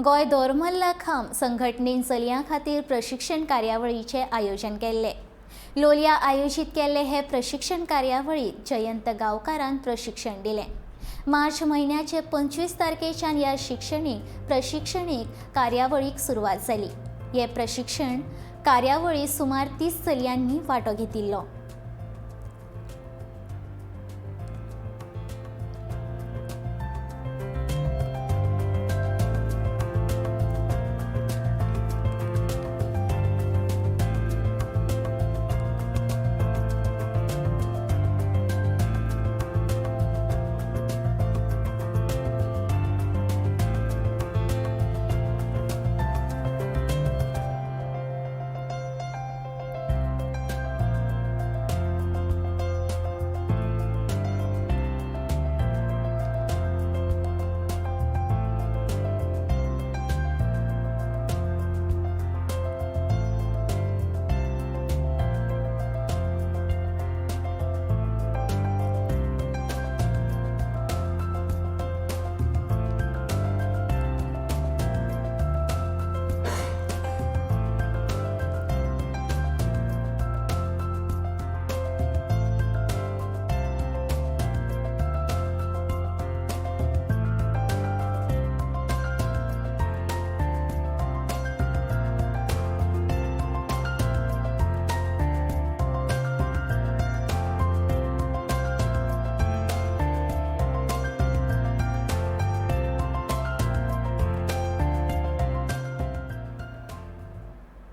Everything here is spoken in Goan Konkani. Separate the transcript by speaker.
Speaker 1: गोंय दोरमल्ला खाम संघटनेन चलयां खातीर प्रशिक्षण कार्यावळीचें आयोजन केल्लें. लोलया आयोजीत केल्ले हे प्रशिक्षण कार्यावळीत जयंत गांवकारान प्रशिक्षण दिलें. मार्च म्हयन्याचे 25 तारखेच्यान ह्या शिक्षणीक प्रशिक्षणीक कार्यावळीक सुरवात जाली. हे प्रशिक्षण कार्यावळी सुमार 30 चलयांनी वांटो घेतिल्लो.